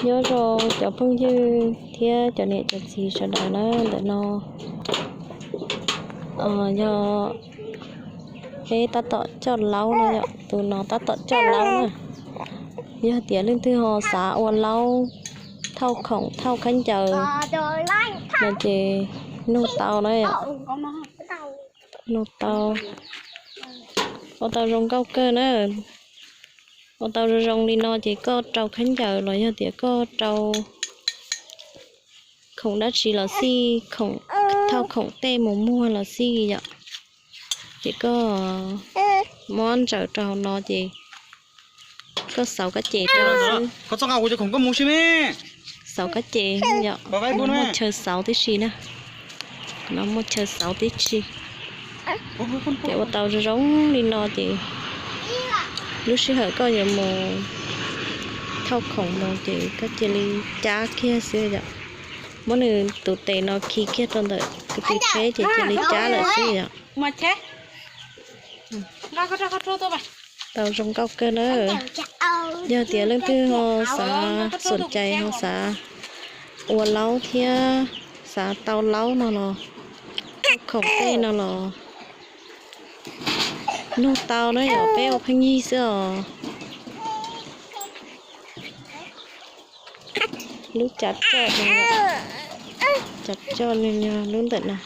Nyob zoo cov phooj ywg thiab cov niam cov txiv sawv daws na, ntawm no yog peb tab tom coj laub na yom, tus no tab tom coj laub na. Yog tias leej twg ho xav ua laub thauj khoom thauj khaub ncaws no ces nug tau na yom. Nug tau, ua tau zoo nkauj kawg na. Ua tau zoo zoo li no ces koj rau khaub ncaws los yog tias koj rau khoom dab tsi los xij, khoom thauj khoom tej mus muag los xij yom. Ces koj muab ntsaws rau hauv no ces koj xauv kab ces rau xwb. Xauv kab ces yom, muaj chaw xauv tib si na. No muaj chaw xauv tib si. Ces ua tau zoo zoo li no ces lub sij hawm koj yuav mus thauj khoom mus ces koj cia li cab kiag xwb yom. Muab nws tus tes no khi kiag rau ntawm kwv tw tsheb ces cia li cab lawm xwb yom. Tau zoo nkauj kawg na. Yog tias leej twg ho xav xom cai ho xav ua laub thiab xav tau laub no los, khoom tej no los nug tau na yom, peb ua pheej yig xwb os. Lub cav coj, cav coj lub ntawm no.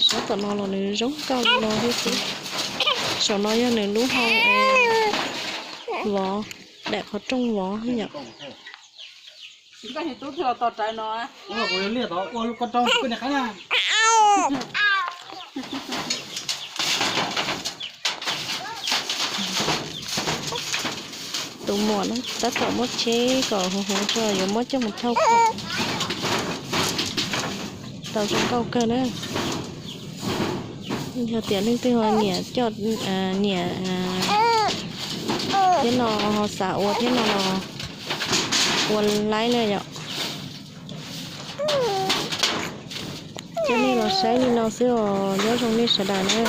Sab tom no los nws zoo nkauj li no thiab xwb. Saum no yog nws lub hau vov, daim qhov rooj vov yom. Tus muam no tab tom muab tsheb kom huv huv tso yuav muab coj mus thauj khoom. Tau zoo nkauj kawg na. Yog tias leej twg ho nyiam coj, nyiam thiab no ho xav ua thiab no los ua laib na yom. Coj nej los saib li no xwb os, nyob zoo nej sawv daws na.